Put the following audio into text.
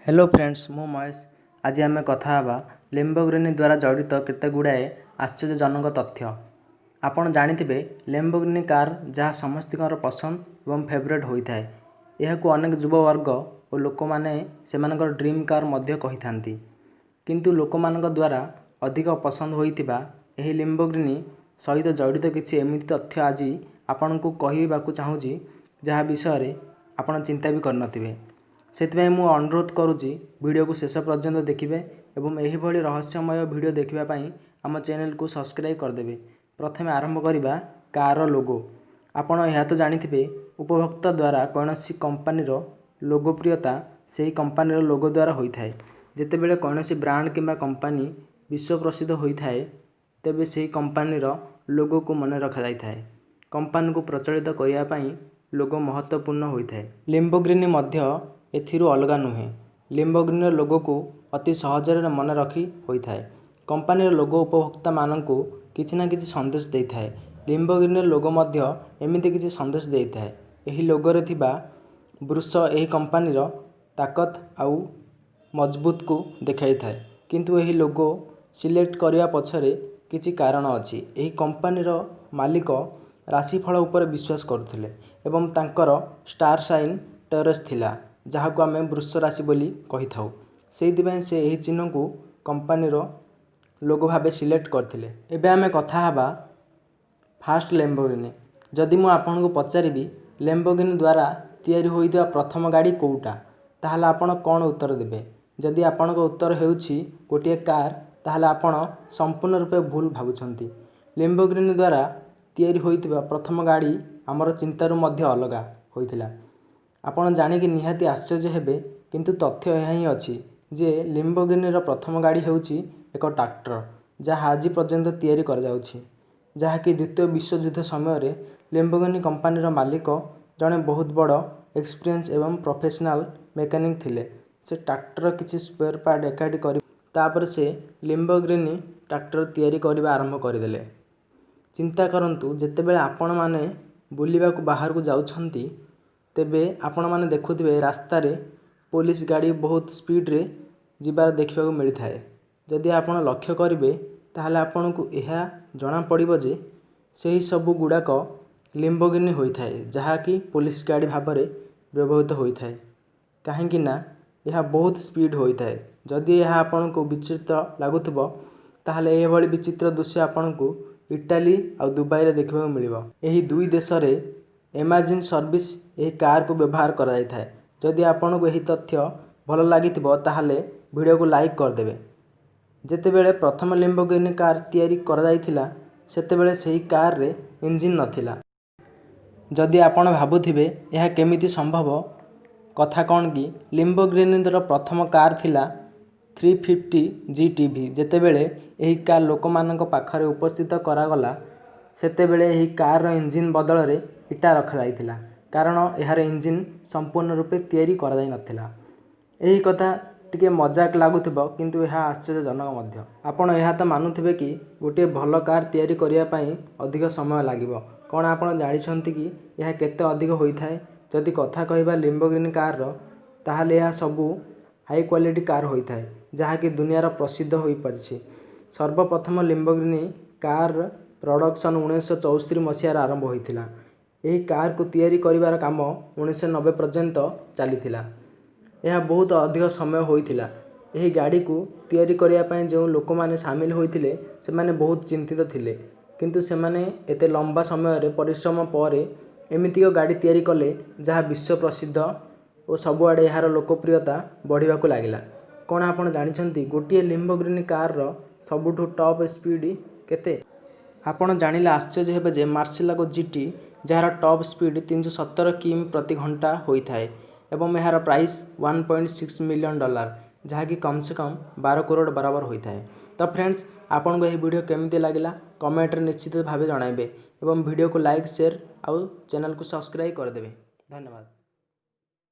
Hello friends, ମୁଁ ମହେଶ। ଆଜି ଆମେ କଥା ହେବା ଲେମ୍ବୋଗିନି ଦ୍ୱାରା ଜଡ଼ିତ କେତେ ଗୁଡ଼ାଏ ଆଶ୍ଚର୍ଯ୍ୟଜନକ ତଥ୍ୟ। ଆପଣ ଜାଣିଥିବେ ଲେମ୍ବୋଗିନି କାର୍, ଯାହା ସମସ୍ତଙ୍କର ପସନ୍ଦ ଏବଂ ଫେଭରେଟ୍ ହୋଇଥାଏ। ଏହାକୁ ଅନେକ ଯୁବବର୍ଗ ଓ ଲୋକମାନେ ସେମାନଙ୍କର ଡ୍ରିମ୍ କାର୍ ମଧ୍ୟ କହିଥାନ୍ତି। କିନ୍ତୁ ଲୋକମାନଙ୍କ ଦ୍ୱାରା ଅଧିକ ପସନ୍ଦ ହୋଇଥିବା ଏହି ଲେମ୍ବୋଗିନି ସହିତ ଜଡ଼ିତ କିଛି ଏମିତି ତଥ୍ୟ ଆଜି ଆପଣଙ୍କୁ କହିବାକୁ ଚାହୁଁଛି, ଯାହା ବିଷୟରେ ଆପଣ ଚିନ୍ତା ବି କରିନଥିବେ। ସେଥିପାଇଁ ମୁଁ ଅନୁରୋଧ କରୁଛି, ଭିଡ଼ିଓକୁ ଶେଷ ପର୍ଯ୍ୟନ୍ତ ଦେଖିବେ ଏବଂ ଏହିଭଳି ରହସ୍ୟମୟ ଭିଡ଼ିଓ ଦେଖିବା ପାଇଁ ଆମ ଚ୍ୟାନେଲକୁ ସବସ୍କ୍ରାଇବ୍ କରିଦେବେ। ପ୍ରଥମେ ଆରମ୍ଭ କରିବା କାର୍ର ଲୋଗୋ। ଆପଣ ଏହା ତ ଜାଣିଥିବେ, ଉପଭୋକ୍ତା ଦ୍ୱାରା କୌଣସି କମ୍ପାନୀର ଲୋକପ୍ରିୟତା ସେହି କମ୍ପାନୀର ଲୋଗୋ ଦ୍ୱାରା ହୋଇଥାଏ। ଯେତେବେଳେ କୌଣସି ବ୍ରାଣ୍ଡ କିମ୍ବା କମ୍ପାନୀ ବିଶ୍ୱ ପ୍ରସିଦ୍ଧ ହୋଇଥାଏ, ତେବେ ସେହି କମ୍ପାନୀର ଲୋଗୋକୁ ମନେ ରଖାଯାଇଥାଏ। କମ୍ପାନୀକୁ ପ୍ରଚଳିତ କରିବା ପାଇଁ ଲୋଗୋ ମହତ୍ତ୍ୱପୂର୍ଣ୍ଣ ହୋଇଥାଏ। ଲିମ୍ବୋଗ୍ରିନି ମଧ୍ୟ ଏଥିରୁ ଅଲଗା ନୁହେଁ। ଲିମ୍ବୋଗ୍ରିନିର ଲୋଗୋକୁ ଅତି ସହଜରେ ମନେ ରଖି ହୋଇଥାଏ। କମ୍ପାନୀର ଲୋଗୋ ଉପଭୋକ୍ତାମାନଙ୍କୁ କିଛି ନା କିଛି ସନ୍ଦେଶ ଦେଇଥାଏ। ଲିମ୍ବୋଗ୍ରିନିର ଲୋଗୋ ମଧ୍ୟ ଏମିତି କିଛି ସନ୍ଦେଶ ଦେଇଥାଏ। ଏହି ଲୋଗୋରେ ଥିବା ବୃଷ ଏହି କମ୍ପାନୀର ତାକତ ଆଉ ମଜବୁତକୁ ଦେଖାଇଥାଏ। କିନ୍ତୁ ଏହି ଲୋଗୋ ସିଲେକ୍ଟ କରିବା ପଛରେ କିଛି କାରଣ ଅଛି। ଏହି କମ୍ପାନୀର ମାଲିକ ରାଶିଫଳ ଉପରେ ବିଶ୍ୱାସ କରୁଥିଲେ ଏବଂ ତାଙ୍କର ଷ୍ଟାର ସାଇନ୍ ଟରେସ୍ ଥିଲା, ଯାହାକୁ ଆମେ ବୃଷ ରାଶି ବୋଲି କହିଥାଉ। ସେଇଥିପାଇଁ ସେ ଏହି ଚିହ୍ନକୁ କମ୍ପାନୀର ଲୋଗୋ ଭାବେ ସିଲେକ୍ଟ କରିଥିଲେ। ଏବେ ଆମେ କଥା ହେବା ଫାଷ୍ଟ ଲେମ୍ବୋଗିନି। ଯଦି ମୁଁ ଆପଣଙ୍କୁ ପଚାରିବି, ଲେମ୍ବୋଗିନି ଦ୍ୱାରା ତିଆରି ହୋଇଥିବା ପ୍ରଥମ ଗାଡ଼ି କେଉଁଟା, ତାହେଲେ ଆପଣ କ'ଣ ଉତ୍ତର ଦେବେ? ଯଦି ଆପଣଙ୍କ ଉତ୍ତର ହେଉଛି ଗୋଟିଏ କାର୍, ତାହେଲେ ଆପଣ ସମ୍ପୂର୍ଣ୍ଣ ରୂପେ ଭୁଲ ଭାବୁଛନ୍ତି। ଲେମ୍ବୋଗିନି ଦ୍ୱାରା ତିଆରି ହୋଇଥିବା ପ୍ରଥମ ଗାଡ଼ି ଆମର ଚିନ୍ତାରୁ ମଧ୍ୟ ଅଲଗା ହୋଇଥିଲା। ଆପଣ ଜାଣିକି ନିହାତି ଆଶ୍ଚର୍ଯ୍ୟ ହେବେ, କିନ୍ତୁ ତଥ୍ୟ ଏହା ହିଁ ଅଛି ଯେ ଲିମ୍ବୋଗିନିର ପ୍ରଥମ ଗାଡ଼ି ହେଉଛି ଏକ ଟ୍ରାକ୍ଟର, ଯାହା ଆଜି ପର୍ଯ୍ୟନ୍ତ ତିଆରି କରାଯାଉଛି। ଯାହାକି ଦ୍ୱିତୀୟ ବିଶ୍ୱଯୁଦ୍ଧ ସମୟରେ ଲିମ୍ବୋଗିନି କମ୍ପାନୀର ମାଲିକ ଜଣେ ବହୁତ ବଡ଼ ଏକ୍ସପିରିଏନ୍ସ ଏବଂ ପ୍ରଫେସନାଲ୍ ମେକାନିକ୍ ଥିଲେ। ସେ ଟ୍ରାକ୍ଟରର କିଛି ସ୍ପେୟାର ପାର୍ଟ ଏକାଠି କରି ତାପରେ ସେ ଲିମ୍ବୋଗିନି ଟ୍ରାକ୍ଟର ତିଆରି କରିବା ଆରମ୍ଭ କରିଦେଲେ। ଚିନ୍ତା କରନ୍ତୁ, ଯେତେବେଳେ ଆପଣମାନେ ବୁଲିବାକୁ ବାହାରକୁ ଯାଉଛନ୍ତି, ତେବେ ଆପଣମାନେ ଦେଖୁଥିବେ ରାସ୍ତାରେ ପୋଲିସ ଗାଡ଼ି ବହୁତ ସ୍ପିଡ଼ରେ ଯିବାର ଦେଖିବାକୁ ମିଳିଥାଏ। ଯଦି ଆପଣ ଲକ୍ଷ୍ୟ କରିବେ, ତାହେଲେ ଆପଣଙ୍କୁ ଏହା ଜଣାପଡ଼ିବ ଯେ ସେହି ସବୁ ଗୁଡ଼ାକ ଲିମ୍ବୋଗିନି ହୋଇଥାଏ, ଯାହାକି ପୋଲିସ ଗାଡ଼ି ଭାବରେ ବ୍ୟବହୃତ ହୋଇଥାଏ, କାହିଁକି ନା ଏହା ବହୁତ ସ୍ପିଡ଼ ହୋଇଥାଏ। ଯଦି ଏହା ଆପଣଙ୍କୁ ବିଚିତ୍ର ଲାଗୁଥିବ, ତାହେଲେ ଏଭଳି ବିଚିତ୍ର ଦୃଶ୍ୟ ଆପଣଙ୍କୁ ଇଟାଲୀ ଆଉ ଦୁବାଇରେ ଦେଖିବାକୁ ମିଳିବ। ଏହି ଦୁଇ ଦେଶରେ ଏମର୍ଜେନ୍ସି ସର୍ଭିସ ଏହି କାରକୁ ବ୍ୟବହାର କରାଯାଇଥାଏ। ଯଦି ଆପଣଙ୍କୁ ଏହି ତଥ୍ୟ ଭଲ ଲାଗିଥିବ, ତାହେଲେ ଭିଡ଼ିଓକୁ ଲାଇକ୍ କରିଦେବେ। ଯେତେବେଳେ ପ୍ରଥମ ଲିମ୍ବୋଗିନି କାର୍ ତିଆରି କରାଯାଇଥିଲା, ସେତେବେଳେ ସେହି କାରରେ ଇଞ୍ଜିନ୍ ନଥିଲା। ଯଦି ଆପଣ ଭାବୁଥିବେ ଏହା କେମିତି ସମ୍ଭବ, କଥା କ'ଣ କି ଲିମ୍ବୋଗିନିର ପ୍ରଥମ କାର୍ ଥିଲା 350 ଜିଟିଭି। ଯେତେବେଳେ ଏହି କାର୍ ଲୋକମାନଙ୍କ ପାଖରେ ଉପସ୍ଥିତ କରାଗଲା, ସେତେବେଳେ ଏହି କାର୍ର ଇଞ୍ଜିନ୍ ବଦଳରେ ଇଟା ରଖାଯାଇଥିଲା, କାରଣ ଏହାର ଇଞ୍ଜିନ୍ ସମ୍ପୂର୍ଣ୍ଣ ରୂପେ ତିଆରି କରାଯାଇନଥିଲା। ଏହି କଥା ଟିକେ ମଜାକ ଲାଗୁଥିବ, କିନ୍ତୁ ଏହା ଆଶ୍ଚର୍ଯ୍ୟଜନକ ମଧ୍ୟ। ଆପଣ ଏହା ତ ମାନୁଥିବେ କି ଗୋଟିଏ ଭଲ କାର୍ ତିଆରି କରିବା ପାଇଁ ଅଧିକ ସମୟ ଲାଗିବ। କ'ଣ ଆପଣ ଜାଣିଛନ୍ତି କି ଏହା କେତେ ଅଧିକ ହୋଇଥାଏ? ଯଦି କଥା କହିବା ଲିମ୍ବୋଗିନି କାର୍ର, ତାହେଲେ ଏହା ସବୁ ହାଇ କ୍ୱାଲିଟି କାର୍ ହୋଇଥାଏ, ଯାହାକି ଦୁନିଆର ପ୍ରସିଦ୍ଧ ହୋଇପାରିଛି। ସର୍ବପ୍ରଥମ ଲିମ୍ବୋଗିନି କାର୍ ପ୍ରଡ଼କ୍ସନ୍ 1974 ମସିହାରେ ଆରମ୍ଭ ହୋଇଥିଲା। ଏହି କାର୍କୁ ତିଆରି କରିବାର କାମ 1990 ପର୍ଯ୍ୟନ୍ତ ଚାଲିଥିଲା। ଏହା ବହୁତ ଅଧିକ ସମୟ ହୋଇଥିଲା। ଏହି ଗାଡ଼ିକୁ ତିଆରି କରିବା ପାଇଁ ଯେଉଁ ଲୋକମାନେ ସାମିଲ ହୋଇଥିଲେ, ସେମାନେ ବହୁତ ଚିନ୍ତିତ ଥିଲେ। କିନ୍ତୁ ସେମାନେ ଏତେ ଲମ୍ବା ସମୟରେ ପରିଶ୍ରମ ପରେ ଏମିତି ଏକ ଗାଡ଼ି ତିଆରି କଲେ, ଯାହା ବିଶ୍ୱ ପ୍ରସିଦ୍ଧ ଓ ସବୁଆଡ଼େ ଏହାର ଲୋକପ୍ରିୟତା ବଢ଼ିବାକୁ ଲାଗିଲା। କ'ଣ ଆପଣ ଜାଣିଛନ୍ତି ଗୋଟିଏ ଲିମ୍ବୋଗିନି କାର୍ର ସବୁଠୁ ଟପ୍ ସ୍ପିଡ଼ କେତେ? ଆପଣ ଜାଣିଲେ ଆଶ୍ଚର୍ଯ୍ୟ ହେବେ ଯେ ମାର୍ସିଲାଗୋ ଜିଟି, ଯାହାର ଟପ୍ ସ୍ପିଡ଼ 317 କିମି ପ୍ରତି ଘଣ୍ଟା ହୋଇଥାଏ ଏବଂ ଏହାର ପ୍ରାଇସ୍ 1.6 ମିଲିୟନ୍ ଡଲାର, ଯାହାକି କମ୍ ସେ କମ୍ 12 କରୋଡ଼ ବରାବର ହୋଇଥାଏ। ତ ଫ୍ରେଣ୍ଡସ୍, ଆପଣଙ୍କୁ ଏହି ଭିଡ଼ିଓ କେମିତି ଲାଗିଲା, କମେଣ୍ଟରେ ନିଶ୍ଚିତ ଭାବେ ଜଣାଇବେ ଏବଂ ଭିଡ଼ିଓକୁ ଲାଇକ୍, ସେୟାର ଆଉ ଚ୍ୟାନେଲକୁ ସବସ୍କ୍ରାଇବ୍ କରିଦେବେ। ଧନ୍ୟବାଦ।